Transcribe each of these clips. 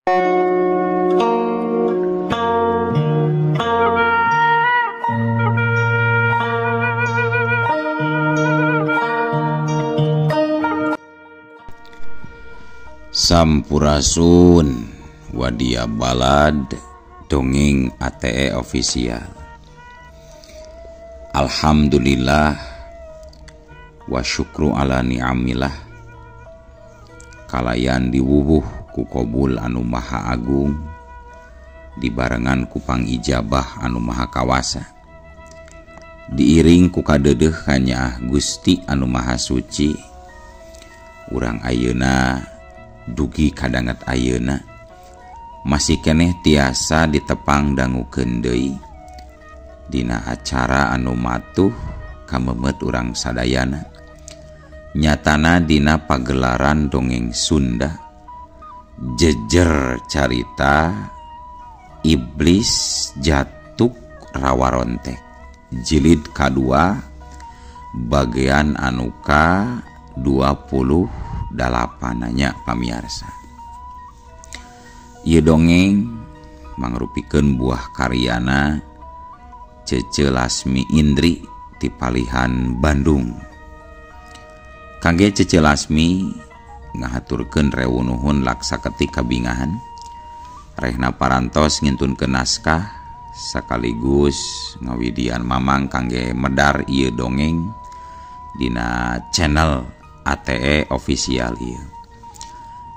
Sampurasun Wadia Balad Dongeng ATE Official. Alhamdulillah wa syukru ala ni'amillah. Kalayan diwuwuh ku kobul anu maha agung, dibarengan ku pangijabah anu maha kawasa, diiring ku kadeudeuh kanyaah Gusti anu maha suci. Urang ayeuna dugi kadanget ayeuna masih keneh tiasa ditepang dangukeun deui dina acara anu matuh kamemet urang sadayana, nyatana dina pagelaran dongeng Sunda jejer carita Iblis Jatuk Rawarontek jilid kadua bagian anu ka 28 nya pamiarsa. Ieu dongeng mangrupikeun buah karyana Cece Lasmi Indri ti Palihan Bandung. Kangge Cece Lasmi ngahaturkeun rewu nuhun laksa ketik kabingahan rehna parantos ngintunkeun naskah sekaligus ngawidian mamang kangge medar ieu dongeng dina channel ATE Official ieu.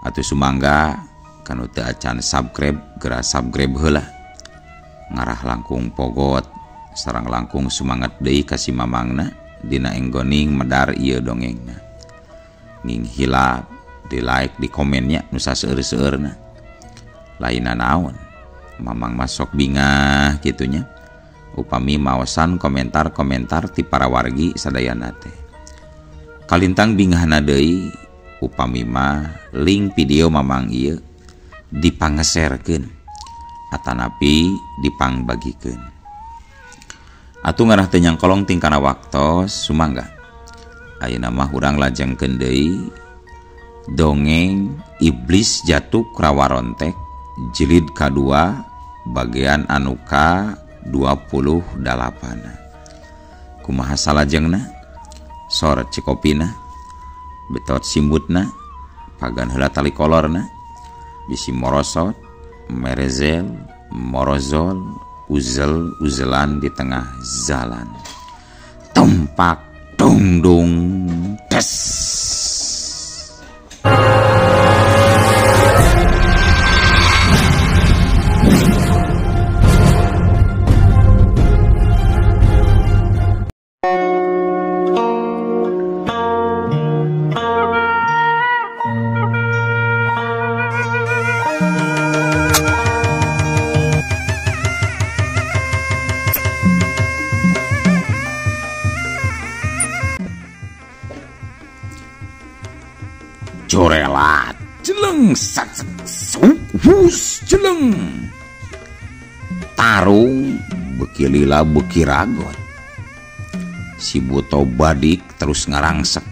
Atuh sumangga kanu teu acan subscribe geura subscribe heula, ngarah langkung pogot sareng langkung sumanget deui ka si mamangna dina enggoning medar ieu dongengna. Ning hilap di like di komennya nu saseueur-seueurna. Lainna naon mamang masok bingah kitunya upami maosan komentar-komentar ti para wargi sadayana teh. Kalintang bingahna deui upami mah link video mamang ieu dipangeserkeun atanapi dipangbagikeun. Atuh ngarah teu nyangkolong tingkana waktos sumangga. Ayeuna mah urang lajengkeun deui dongeng Iblis Jatuk Rawarontek jilid kadua bagian anu ka 28. Kumaha salajengna? Sor cikopina, betot simbutna, pagan heula tali kolorna, bisi morosot, merezel, morozol, uzel uzelan di tengah jalan. Tumpak dungdung tes. Corelat jeleng sat hus jeleng tarung beki lila beki ragot. Si buto badik terus ngarangsek.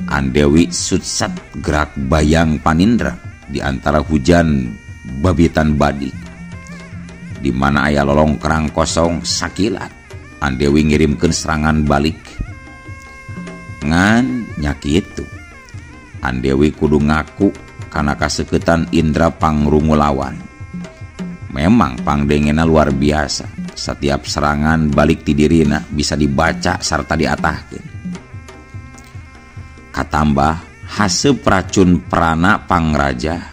Andewi sutsat gerak bayang panindra di antara hujan babitan badik. Di mana aya lolong kerang kosong sakilat Andewi ngirimkeun serangan balik. Ngan nyakitu Andewi kudu ngaku karena kaseketan Indra Pangrungulawan. Memang pangdengena luar biasa. Setiap serangan balik ti dirina bisa dibaca serta diatahkeun. Katambah haseup racun prana pangraja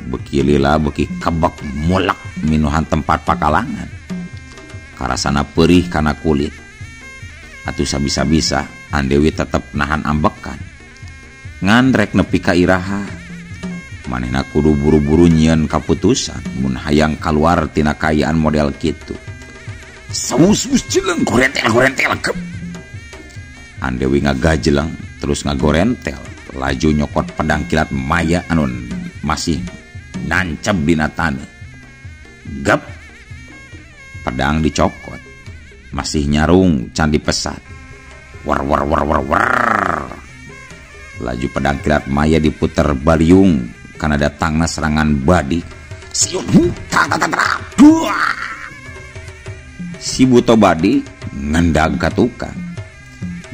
beki lila beki kebek mulak minuhan tempat pakalangan. Karasana perih kana kulit. Atuh sabisa-bisa Andewi tetep nahan ambekan. Ngan rek nepi ka iraha manehna kudu buru-buru nyieun kaputusan mun hayang kaluar tina kaayaan model kitu. Saus-us jeleng gorentel-gorentel gep. Andewi ngagajeleng terus ngagorentel laju nyokot pedang kilat maya anu masih nancep dina taneuh. Gep, pedang dicokot masih nyarung can dipesat. War war war war war. Laju pedang kilat maya diputer baliung Kana datangna serangan badik. Si buto badik ngendag ka tukang.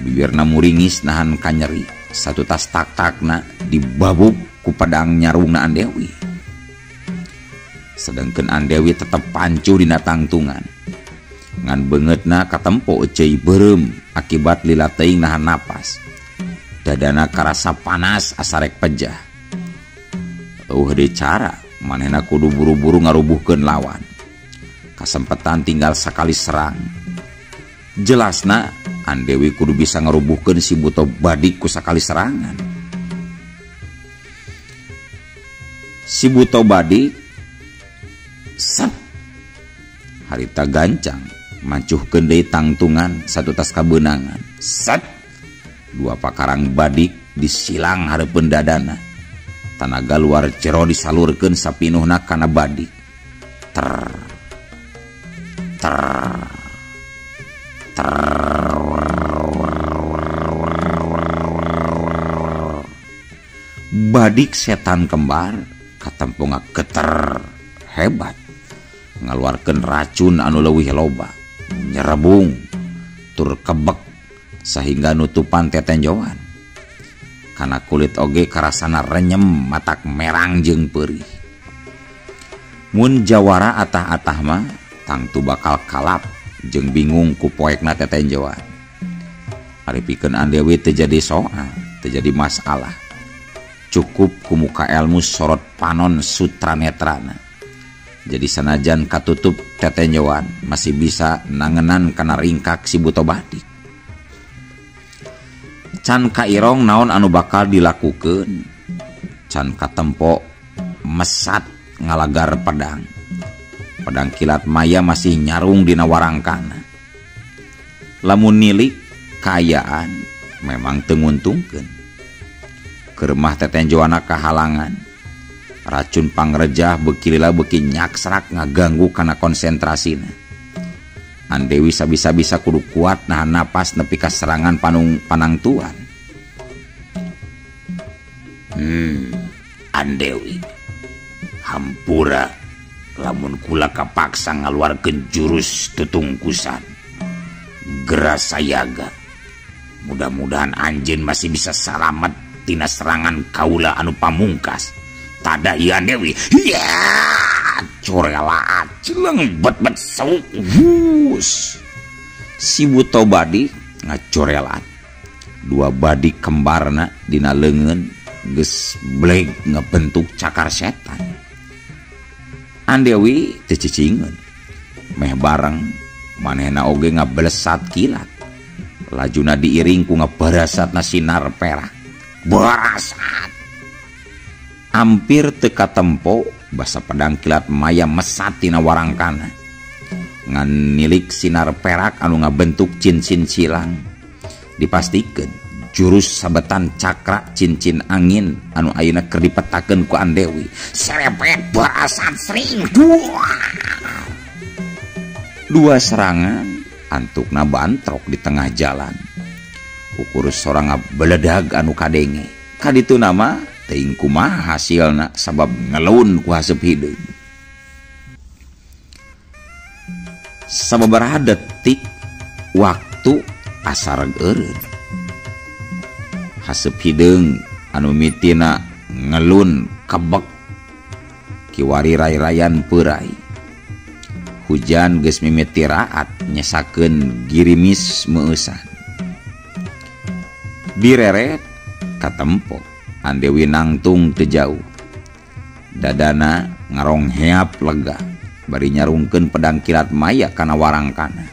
Bibirna muringis nahan kanyeri. Satu tas tak-takna dibabuk ku pedang nyarungna Andewi. Sedangkan Andewi tetep pancu dina tangtungan. Ngan beungeutna katempo ceuy beureum akibat lila teuing nahan napas. Dadana karasa panas asarek pejah. Eueuh deui cara manehna kudu buru-buru ngarubuhkeun lawan. Kasempetan tinggal sakali serang. Jelasna Andewi kudu bisa ngarubuhkeun si buto badik ku sakali serangan. Si buto badik set harita gancang mancuhkeun deui tangtungan satu tas kabeunangan. Set dua pakarang badik disilang hareupeun dadana. Tanaga luar jero disalurkeun sapinuhna kana badik. Ter ter ter. Badik setan kembar katempo ngageter hebat, ngaluarkeun racun anu leuwih loba, nyerebung tur kebek sehingga nutupan tetenjoan. Kana kulit oge karasana renyem matak merang jeung peurih. Mun jawara atah-atah mah tangtu bakal kalap jeung bingung ku poekna tetenjoan. Ari pikeun Andewi teu jadi soal, teu jadi masalah. Cukup ku muka elmu sorot panon sutra netrana. Jadi sanajan katutup tetenjoan masih bisa nangenan kana ringkak si buto badik. Can kairong naon anu bakal dilakukeun, can katempo mesat ngalagar pedang. Pedang kilat maya masih nyarung dina warangkana. Lamun nilik kaayaan memang teu nguntungkeun. Keremah tetenjoana kahalangan. Racun pangrejah beuki lila beuki nyaksrak ngaganggu kana konsentrasina. Andewi sabisa-bisa kudu kuat nahan napas nepi ka serangan panangtuan. Andewi hampura lamun kula kapaksa ngaluarkeun jurus tutungkusan. Gera sayaga. Mudah-mudahan anjeun masih bisa salamet tina serangan kaula anu pamungkas. Tada ieu Andewi. Ya, corelaat celeng bet-bet sauk hus. Si buto badik ngacorelat. Dua badik kembarna dina leungeun geus bleg ngebentuk cakar setan. Andewi teu cicingeun. Meh bareng manehna oge ngablesat kilat. Lajuna diiring ku ngabarasatna sinar perak. Barasat. Hampir teu katempo basa pedang kilat maya mesat tina warangkana. Ngan nilik sinar perak anu ngabentuk cincin silang. Dipastikeun jurus sabetan cakra cincin angin anu ayeuna keur dipetakeun ku Andewi. Serepet barasat sering dua. Dua serangan antukna bantrok di tengah jalan. Ukur sorang ngabeledag anu kadenge. Kaditu nama teuing kumaha hasilna sabab ngelun ku haseup hideung. Sababaraha detik waktu asareg eureun. Haseup hideung anu mitina ngelun kebek kiwari ray-rayan peurai. Hujan geus mimiti raat nyesakeun girimis meueusan. Direret katempo Andewi nangtung teu jauh. Dadana ngarongheap lega bari nyarungkeun pedang kilat maya kana warangkana.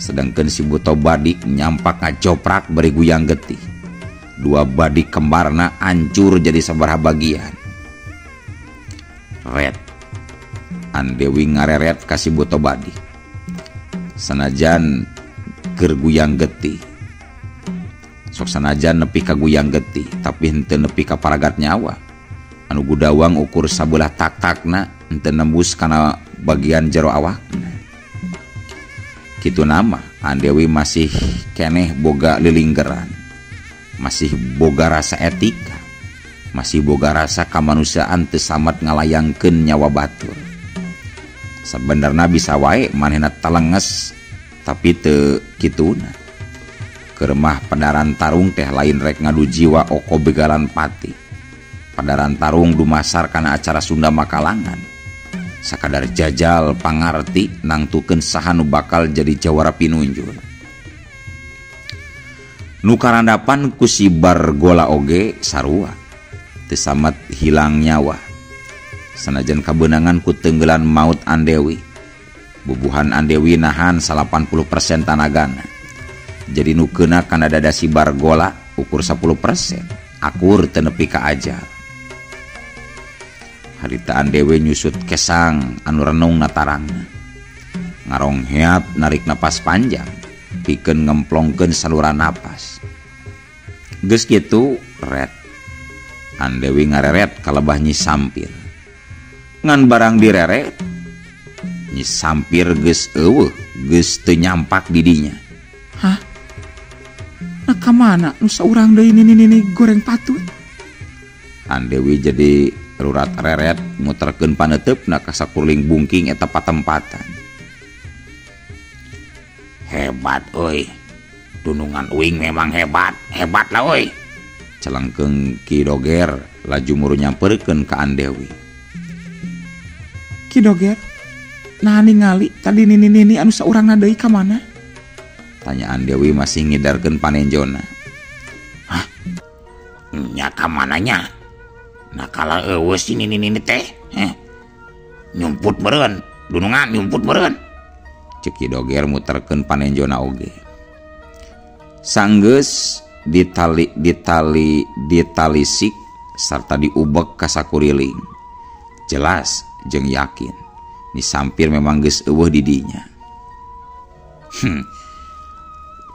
Sedangkeun si buto badik nyampak ngajoprak bari guyang getih. Dua badik kembarna ancur jadi sabaraha bagian. Red Andewi ngareret ka si buto badik. Sanajan keur guyang getih, sok sanajan nepi ka guyang getih, tapi henteu nepi ka paragat nyawa. Anu gudawang ukur sabelah tak-takna henteu nembus kana bagian jero awakna. Kitu nama Andewi masih keneh boga lilinggeran, masih boga rasa etika, Masih boga rasa kamanusiaan teu samat ngalayangkeun nyawa batur. Sabenerna bisa wae manehna telenges tapi teu kituna. Keremah pedaran tarung teh lain rek ngadu jiwa oko begalan pati. Padaran tarung dumasar kana acara Sunda Makalangan. Sakadar jajal pangarti nangtukeun saha nu bakal jadi jawara pinunjul. Nu karandapan ku si Bargola oge sarua. Teu samat hilang nyawa. Sanajan kabeunangan ku tenggelan maut Andewi. Bubuhan Andewi nahan 80% tanagana. Jadi nu keuna kana dada si Bargola ukur 10%, akur teu nepi ka ajal. Harita Andewi nyusut kesang anu renung natarangna. Ngarongheat narik napas panjang, pikeun ngemplongkeun saluran napas. Geus kitu ret. Andewi ngareret kalebah Nyi Sampir. Ngan barang direret, Nyi Sampir geus eueuh, geus teu nyampak di dinya. Hah? Nah ka mana nu saurang deui nini goreng patut? Andewi jadi rurat reret muterkeun paneuteup ka sakurling bungking eta patempatan. Hebat euy. Dunungan uing memang hebat, hebat lah euy. Celengkeung Ki Doger laju muru nyamperkeun ka Andewi. Ki Doger, nah ningali tadi nini anu saurangna deui ka mana? Tanya Andewi masih ngidarkeun panenjona. Hah? Nya ka mananya? Nah kala eueuh si nini teh, nyumput meureun, dunungan nyumput meureun. Ceuk Ki Doger muterkeun panenjona oge. Sanggeus ditalisik sarta diubek ka sakuriling. Jelas jeung yakin Nyi Sampir memang geus eueuh di dinya.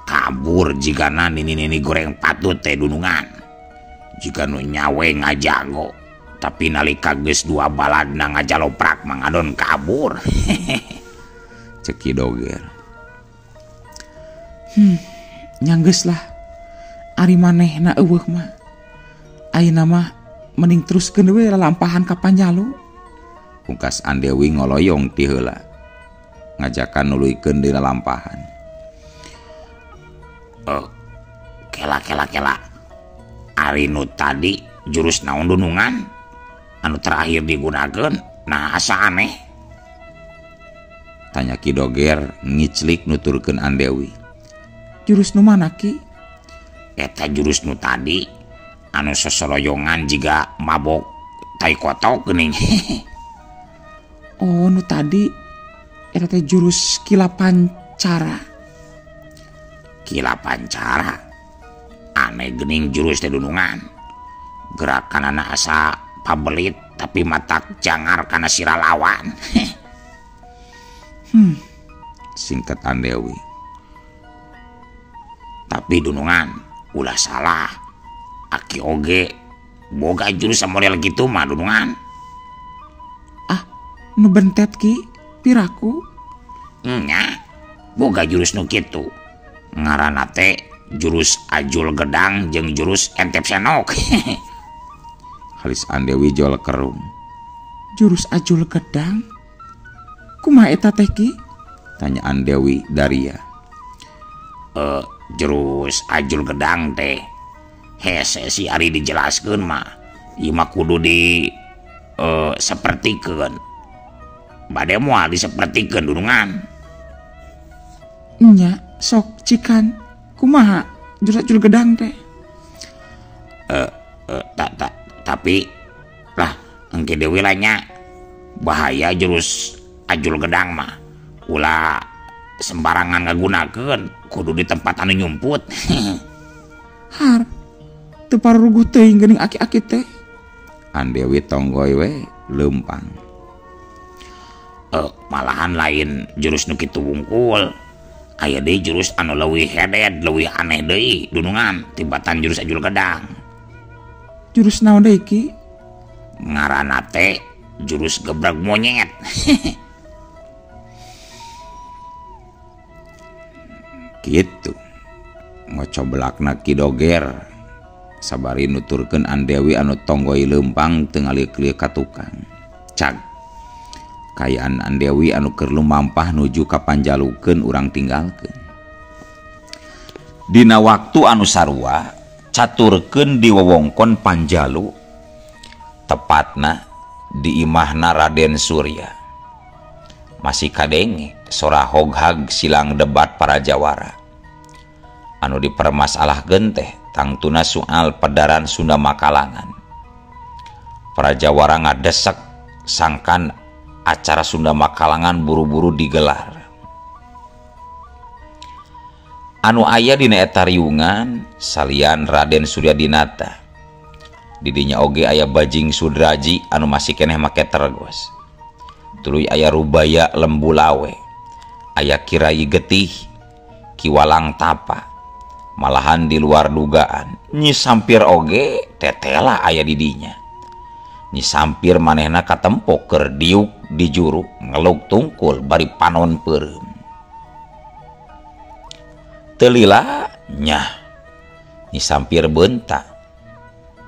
Kabur jigana nini goreng patut teh dunungan. Jika nu nyawe ngajago, tapi nalika geus dua baladna ngajaloprak mangadon kabur. Ceuk Ki Doger. Nyanggeus lah. Ari manehna eueuh mah. Ayeuna mah mending teruskeun we lalampahan ka Panjalu. Pungkas Andewi ngoloyong ti heula. Ngajakan nuluykeun deui lalampahan. Kela kela kela. Ari nu tadi jurus naon dunungan anu terakhir digunakeun nah asa aneh. Tanya Ki Doger ngiclik nuturkeun Andewi. Jurus nu mana Ki? Eta jurus nu tadi anu sosoroyongan jiga mabok tai kotok geuning. Oh nu tadi eta teh jurus Kilapancara. Kilapancara aneh geuning jurus teh dunungan. Gerakanana asa pabelit tapi matak jangar kana sira lawan. Singkat Andewi. Tapi dunungan ulah salah. Aki oge boga jurus model gitu mah dunungan. Ah, nu bentet Ki, piraku? Nya, boga jurus nu kitu. Ngaranna teh jurus ajul gedang jeung jurus entep senok. Halis Andewi jol kerung. Jurus ajul gedang? Kumaha eta teh Ki? Tanya Andewi Daria. Jurus ajul gedang teh hese si ari dijelaskeun mah ieu mah kudu di sapertikeun. Bade moal disapertikeun dunungan. Nya sok cikan kumaha jurus ajul gedang teh? Tapi lah engke deui lah nya bahaya jurus ajul gedang mah. Ulah sembarangan ngagunakeun, kudu di tempat anu nyumput. Har teu paruguh teuing geuning aki-aki teh. Andewi tonggoy we leumpang. Malahan lain jurus nu kitu wungkul. Aya deui jurus anu leuwih heded, leuwih aneh deui dunungan tibatan jurus ajul gedang. Jurus naon deui Ki? Ngaranna teh jurus gebreg monyet. Gitu ngocoblakna Ki Doger Sabari nuturkeun Andewi anu tonggoi leumpang teu ngalieu-lieu ka tukang. Cag. Kayaan Andewi anu keur lumampah nuju ka Panjalukeun urang tinggalkeun. Dina waktu anu sarua caturkeun di wewengkon Panjalu, tepatna di imahna Raden Surya. Masih kadenge sora hoghag silang debat para jawara. Anu dipermasalahkeun teh tangtuna soal pedaran Sunda Makalangan. Para jawara ngadesek sangkan acara Sunda Makalangan buru-buru digelar. Anu aya dina eta riungan salian Raden Surya Dinata. Didinya oge aya Bajing Sudraji anu masih keneh make tergos. Tuluy aya Rubaya Lembulawe, aya Kirai Getih, Kiwalang Tapa. Malahan di luar dugaan, Nyi Sampir oge tetela aya didinya. Nyi Sampir manehna katempo keur diuk di juru ngeluk tungkul bari panon peureum. Teu lila nyah Nyi Sampir beunta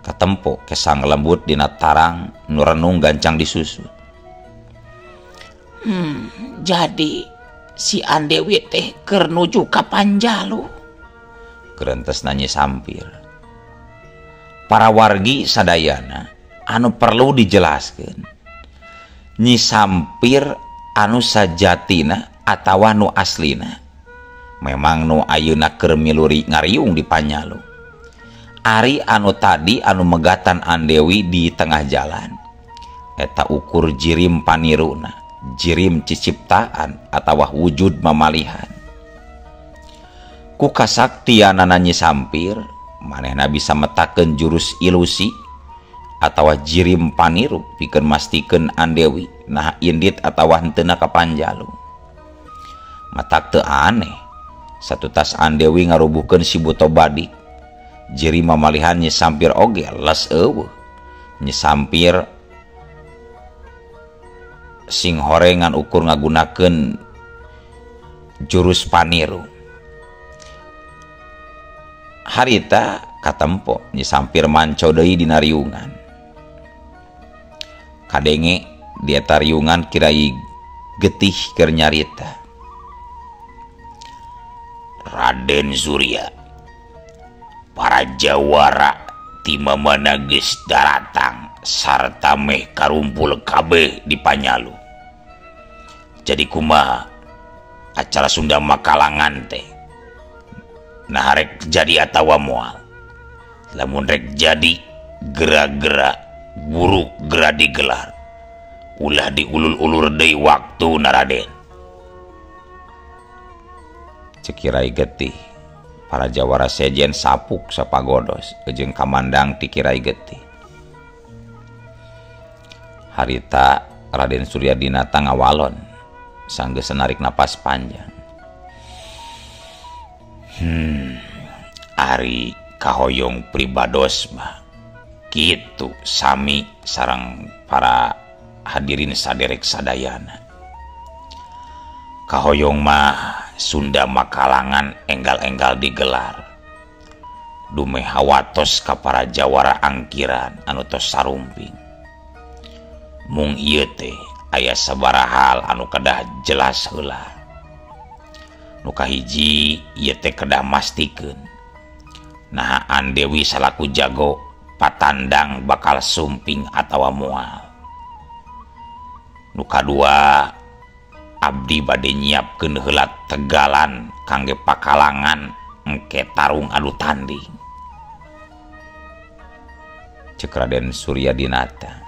katempo kesang lembut dina tarang nu renung gancang disusut. Jadi si Andewi teh keur nuju ka Panjalu. Gerentesna Nyi Sampir. Para wargi sadayana anu perlu dijelaskeun. Nyi Sampir anu sajatina atawa nu aslina memang nu ayeuna keur miluri ngariung di Panjalu. Ari anu tadi anu megatan Andewi di tengah jalan eta ukur jirim paniruna, jirim ciciptaan atawa wujud mamalihan. Ku kasaktianana Nyi Sampir manehna bisa metakeun jurus ilusi atawa jirim paniru pikeun mastikeun Andewi nah indit atawa henteuna ka Panjalu. Matak teu aneh satutas Andewi ngarubuhkeun si Buto Badik, jirim mamalihan Nyi Sampir oge les eueuh. Nyi Sampir sing horengan ukur ngagunakeun jurus paniru. Harita katempo Nyi Sampir manco deui dina riungan. Kadenge di eta riungan Kirai Getih keur nyarita. Raden Surya, para jawara ti mamana geus daratang sarta meh karumpul kabeh di Panjalu. Jadi kumaha acara Sunda Makalangan teh? Nah rek jadi atawa moal. Lamun rek jadi gera-gera buruk gera digelar. Ulah diulur-ulur deui waktu Raden. Cek Kirai Getih. Para jawara sejen sapuk sapagodos jeung kamandang ti Kirai Getih. Harita Raden Surya Dinata ngawalon sanggeus narik napas panjang. Ari kahoyong pribados mah kitu sami sareng para hadirin saderek sadayana. Kahoyong mah Sunda Makalangan enggal-enggal digelar. Dumeh hawatos ka para jawara angkiran anu tos sarumping. Mung ieu teh aya sabaraha hal anu kedah jelas heula. Nu kahiji ieu teh kedah mastikeun naha Andewi salaku jago patandang bakal sumping atawa moal. Nu kadua abdi bade nyiapkeun heula tegalan kangge pakalangan engke tarung adu tanding. Cek Raden Surya Dinata.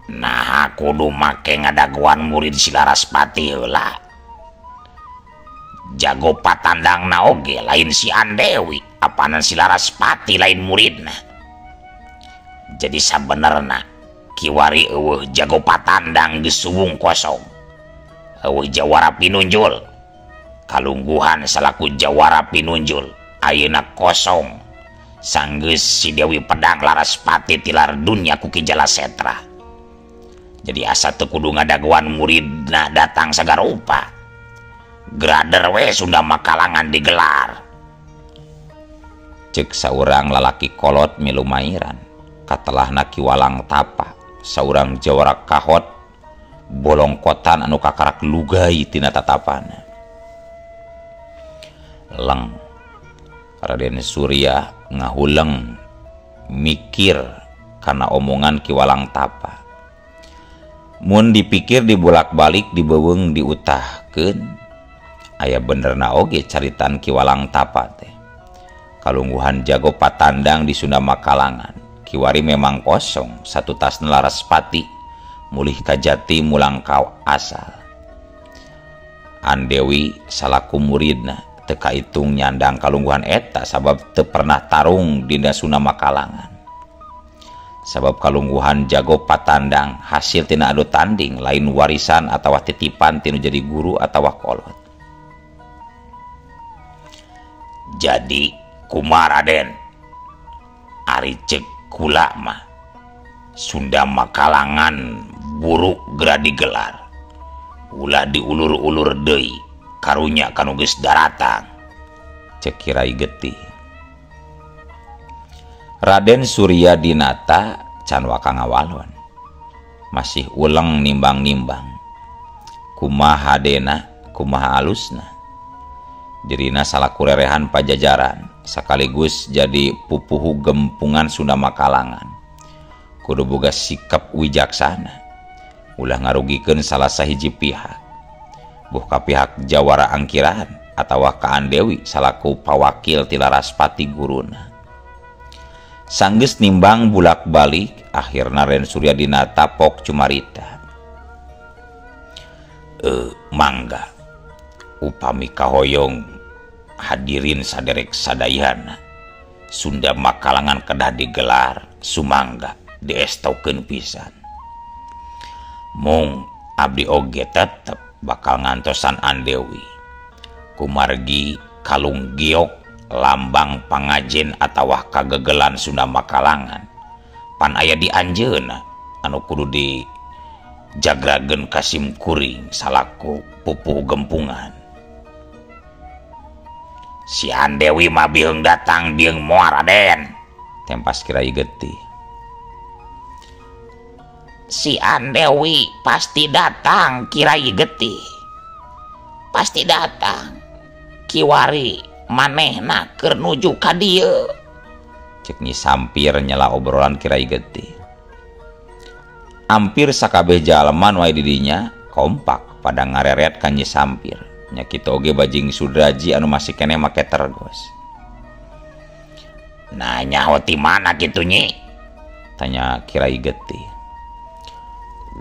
Nah kudu make ngadaguan murid si Laraspati heula. Jago patandangna oge lain si Andewi, apanan si Laraspati lain muridna. Jadi sabenerna kiwari eueuh jago patandang geus suwung kosong. Eueuh jawara pinunjul. Kalungguhan salaku jawara pinunjul ayeuna kosong. Sanggeus si Dewi Pedang Laraspati tilar dunya ku Ki Jalasetra. Jadi asa teu kudu ngadaguan muridna datang sagarupa. Grader we Sunda Makalangan digelar. Cek saurang lalaki kolot milu mairan katelahna Ki Walang Tapa saurang jawara kahot bolongkotan anu kakarak lugai tina tatapana. Leng Raden Surya ngahuleng mikir karena omongan Ki Walang Tapa. Mun dipikir dibolak-balik dibeuweung diutahkeun aya benerna oge caritan Ki Walang Tapa teh. Kalungguhan jago patandang di Sunda Makalangan kiwari memang kosong satu tas Laraspati mulih kajati mulang kau asal. Andewi salaku muridna teu kaitung nyandang kalungguhan eta sabab teu pernah tarung dina Sunda Makalangan. Sabab kalungguhan jago patandang hasil tina adu tanding lain warisan atawa titipan tinu jadi guru atawa kolot. Jadi kumaha Raden? Ari cek kula mah Sunda Makalangan buruk geura digelar. Ulah diulur-ulur deui karunya kanu geus daratang. Cek Kirai Getih. Raden Surya Dinata can waka ngawalon. Masih uleng nimbang-nimbang. Kumaha dena, kumaha alusna. Dirina salaku rerehan pajajaran sekaligus jadi pupuhu gempungan Sunda Makalangan. Kudu boga sikap wijaksana. Ulah ngarugikeun salah sahiji pihak. Buh ka pihak jawara angkiran atawa ka Andewi salaku pawakil ti Laraspati guruna. Sanggeus nimbang bulak-balik akhirna Raden Surya Dinata pok cumarita. Mangga upami kahoyong hadirin saderek sadayana Sunda Makalangan kedah digelar sumangga diestokeun pisan. Mung abdi oge tetep bakal ngantosan Andewi kumargi kalung giok lambang pangajen atawa kagegelan Sunda Makalangan pan aya di anjeunna anu kudu dijagrageun ka simkuring salaku pupuh gempungan. Si Andewi mah biheung datang dieung moal Raden, tempas Kirai Getih. Si Andewi pasti datang Kirai Getih. Pasti datang. Kiwari manehna keur nuju ka dieu. Cek Nyi Sampir nyela obrolan Kirai Getih. Ampir sakabeh jalma nu aya di dinya kompak pada ngareret ka Nyi Sampir. Nya kitu oge Bajing Sudraji anu masih keneh make tergos. Nah nyaho ti mana kitu Nyi? Tanya Kirai Getih.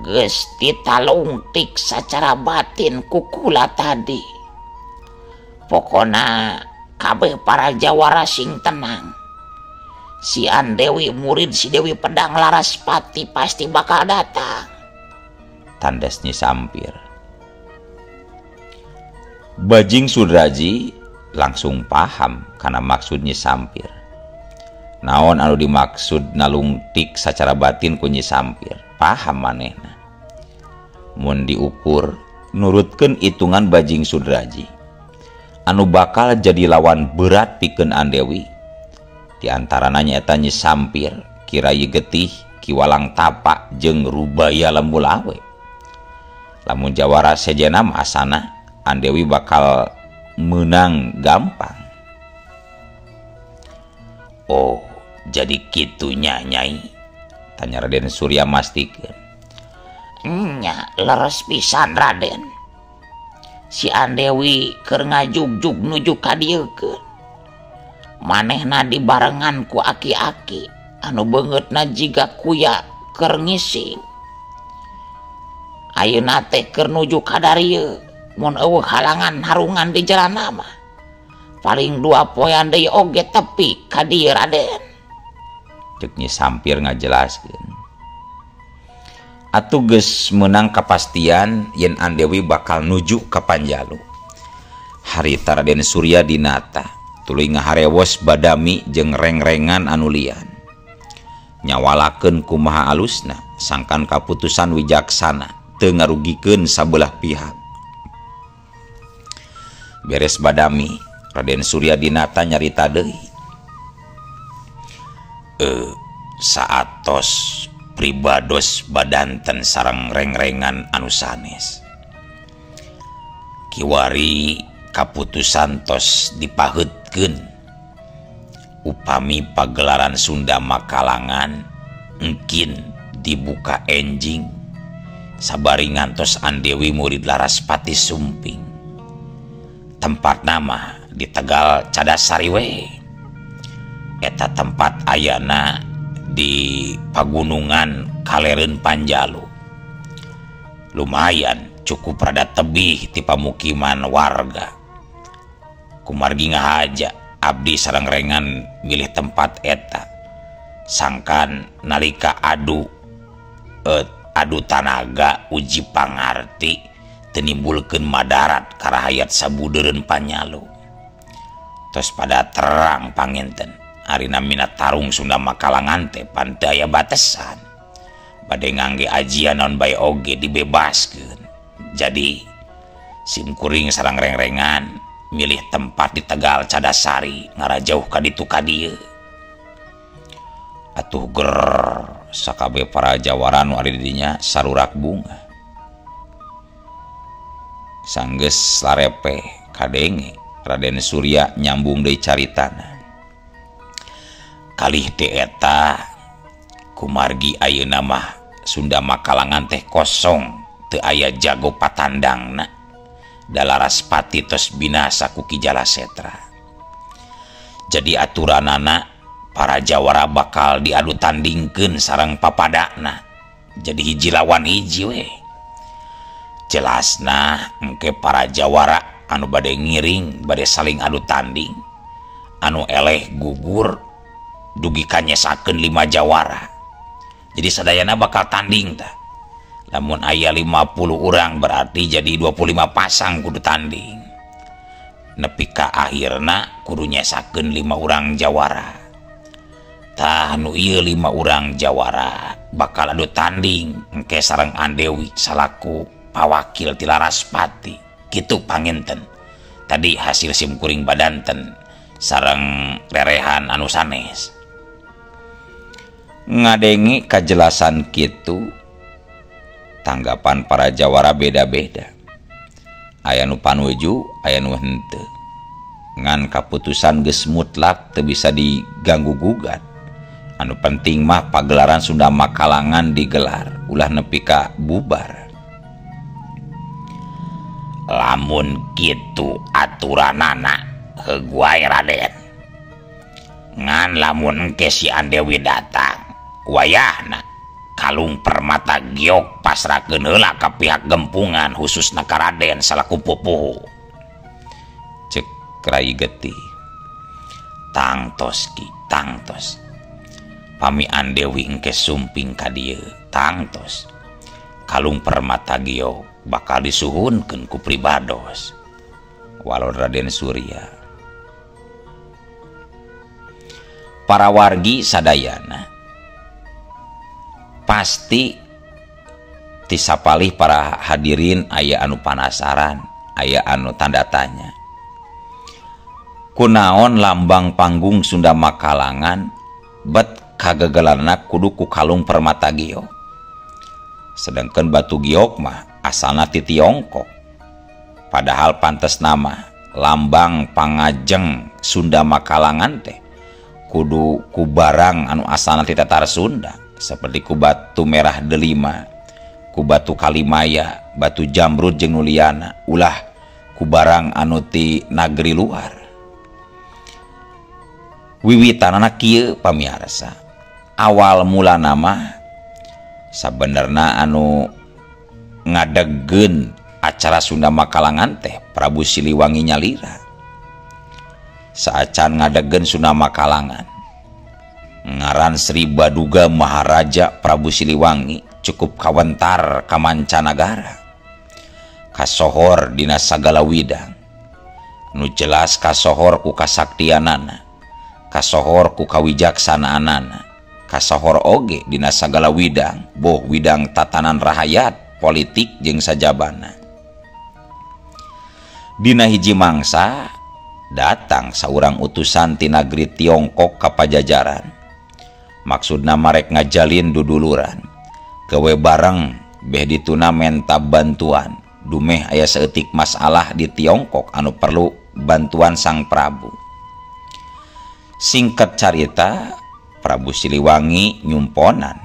Geus ditalungtik sacara batin ku kula tadi. Pokona kabeh para jawara sing tenang. Si Andewi murid si Dewi Pedang Laraspati pasti bakal datang. Tandas Nyi Sampir. Bajing Sudraji langsung paham karena maksud Nyi Sampir. Naon anu dimaksud nalungtik sacara batin ku Nyi Sampir, paham manehna. Mun diukur nurutkeun hitungan Bajing Sudraji anu bakal jadi lawan berat pikeun Andewi di antarana nyaeta Nyi Sampir, Kirai Getih, Ki Walang Tapa jeung Rubaya Lembulawe. Lamun jawara sejena mah asana Andewi bakal menang gampang. Oh, jadi kitunya Nyai, tanya Raden Surya mastikeun. Nya leres pisan Raden. Si Andewi keur ngajugjug nuju ka dieukeun. Manehna dibarengan ku aki-aki anu beungeutna jiga kuya keur ngising. Ayeuna teh keur nuju ka darieu. Mun eueuh halangan harungan di jalan mah paling 2 poean deui oge tepi ka dieu Raden. Cek Nyi Sampir ngajelaskeun. Atuh geus meunang kapastian yen Andewi bakal nuju ka Panjalu. Harita Raden Surya Dinata tuluy ngaharewos badami jeung rengrengan anu lian. Nyawalakeun kumaha alusna sangkan kaputusan wijaksana teu ngarugikeun sabelah pihak. Beres badami Raden Surya Dinata nyarita deui. Saatos pribados badanten sareng rengrengan anu sanes. Kiwari kaputusan tos dipaheutkeun upami pagelaran Sunda Makalangan engkin dibuka enjing sabari ngantos Andewi murid Laraspati sumping. Tempat nama di Tegal Cadasari we. Eta tempat ayana di pagunungan Kalereun Panjalu. Lumayan cukup rada tebih ti pamukiman warga. Kumargi ngahaja abdi sareng rengan milih tempat eta. Sangkan nalika adu tanaga uji pangarti teu nimbulkeun madarat karahayat sabudeureun Panjalu. Tos pada terang panginten arina minat tarung Sunda Makalangan teh pan teu aya batesan. Bade ngangge ajian naon bae oge dibebaskeun. Jadi simkuring sareng rengrengan milih tempat di Tegal Cadasari ngarajauh ka ditu ka dieu. Atuh ger sakabeh para jawara nu ari di dinya sarurak bunga. Sanggeus larepe kadenge Raden Surya nyambung deui caritana. Kalih teh eta kumargi ayeuna mah Sunda Makalangan teh kosong teu aya jago patandangna. Da Laraspati tos binasa ku Ki Jalasetra. Jadi aturanana para jawara bakal diadu tandingkeun sareng papadana. Jadi hiji lawan hiji we. Jelasna engke para jawara anu bade ngiring bade saling adu tanding. Anu eleh gugur dugi ka nyesakeun 5 jawara. Jadi sadayana bakal tanding tah. Lamun aya 50 urang berarti jadi 25 pasang kudu tanding. Nepi ka akhirna kudu nyesakeun 5 urang jawara. Tah nu ieu 5 urang jawara bakal adu tanding engke sareng Andewi salaku pawakil ti Laraspati. Kitu panginten. Tadi hasil simkuring badanten sareng rerehan anu sanes. Ngadenge kajelasan kitu tanggapan para jawara beda-beda. Aya nu panuju, aya nu henteu. Ngan kaputusan geus mutlak teu bisa diganggu gugat. Anu penting mah pagelaran Sunda Makalangan digelar, ulah nepi ka bubar. Lamun kitu aturanana heug wae Raden. Ngan lamun engke si Andewi datang, wayahna kalung permata giok pasrahkeun heula ka pihak gempungan khususna ka Raden salaku pupuhu. Cek Rai Getih. Tangtos ki, tangtos. Pami Andewi engke sumping ka dieu, tangtos. Kalung permata giok bakal disuhunkeun ku pribados. Walon Raden Surya. Para wargi sadayana pasti tisapalih para hadirin aya anu panasaran, aya anu tanda tanya. Kunaon lambang panggung Sunda Makalangan bet kagagalanna kudu ku kalung permata giok. Sedangkan batu giok mah asalna ti Tiongkok. Padahal pantes nama lambang pangajeng Sunda Makalangan teh kudu ku barang anu asalna ti tatar Sunda, seperti ku batu merah delima, ku batu kalimaya, batu jamrud jeung nuliana, ulah ku barang anu ti nagri luar. Wiwitanana kieu pamiarsa. Awal mula nama sabenerna anu ngadegkeun acara Sunda Makalangan teh Prabu Siliwangi nyalira. Saacan ngadegkeun Sunda Makalangan, ngaran Sri Baduga Maharaja Prabu Siliwangi cukup kawentar ka mancanagara, kasohor dina sagala widang. Nu jelas kasohor ku kasaktianana, kasohor ku kawijaksanaanana, kasohor oge dina sagala widang, boh widang tatanan rahayat, politik jeung sajabana. Dina hiji mangsa datang saurang utusan ti nagri Tiongkok ka Pajajaran. Maksudna marek ngajalin duduluran. Gawe bareng beh dituna menta bantuan. Dumeh aya saeutik masalah di Tiongkok anu perlu bantuan Sang Prabu. Singkat carita, Prabu Siliwangi nyumponan.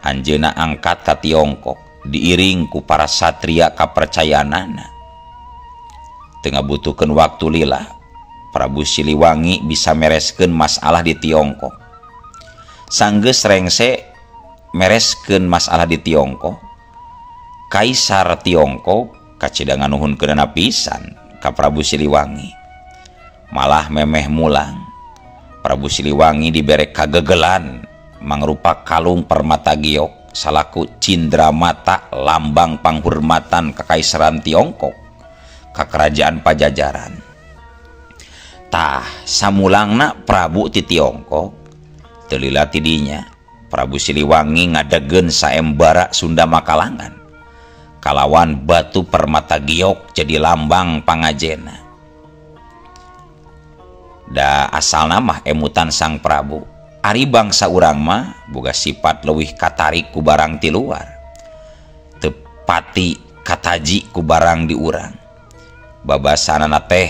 Anjeunna angkat ka Tiongkok diiring ku para satria kapercayaanana. Teu ngabutuhkeun waktu lila, Prabu Siliwangi bisa mereskeun masalah di Tiongkok. Sanggeus rengse mereskeun masalah di Tiongkok, Kaisar Tiongkok kacida nganuhunkeunana pisan ka Prabu Siliwangi. Malah memeh mulang, Prabu Siliwangi dibere kagegelan mangrupa kalung permata giok salaku cindra mata lambang panghormatan kekaisaran Tiongkok ka kerajaan Pajajaran. Tah samulangna Prabu ti Tiongkok teu lila ti dinya Prabu Siliwangi ngadegeun saembara Sunda Makalangan kalawan batu permata giok jadi lambang pangajena. Da asalna mah emutan Sang Prabu. Ari bangsa urang mah boga sifat leuwih katarik ku barang ti luar, teu pati kataji ku barang di urang. Babasanana teh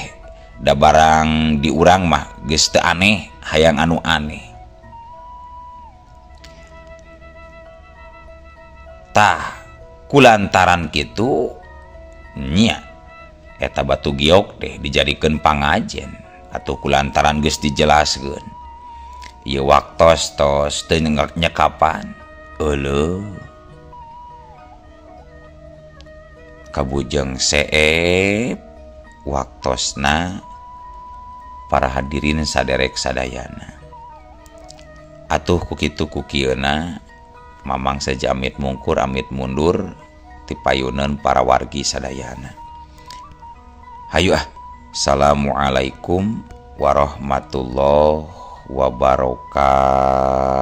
da barang di urang mah geus teu aneh, hayang anu aneh. Tah kulantaran kitu nya eta batu giok teh dijadikeun pangajen atuh kulantaran geus dijelaskeun. Ieu waktos tos teu nyekapan. Euleuh. Kabujeng seep waktosna para hadirin saderek sadayana. Atuh ku kitu ku kieuna mamang saja amit mungkur amit mundur ti payuneun para wargi sadayana. Hayu ah. Assalamualaikum warahmatullahi wabarakatuh.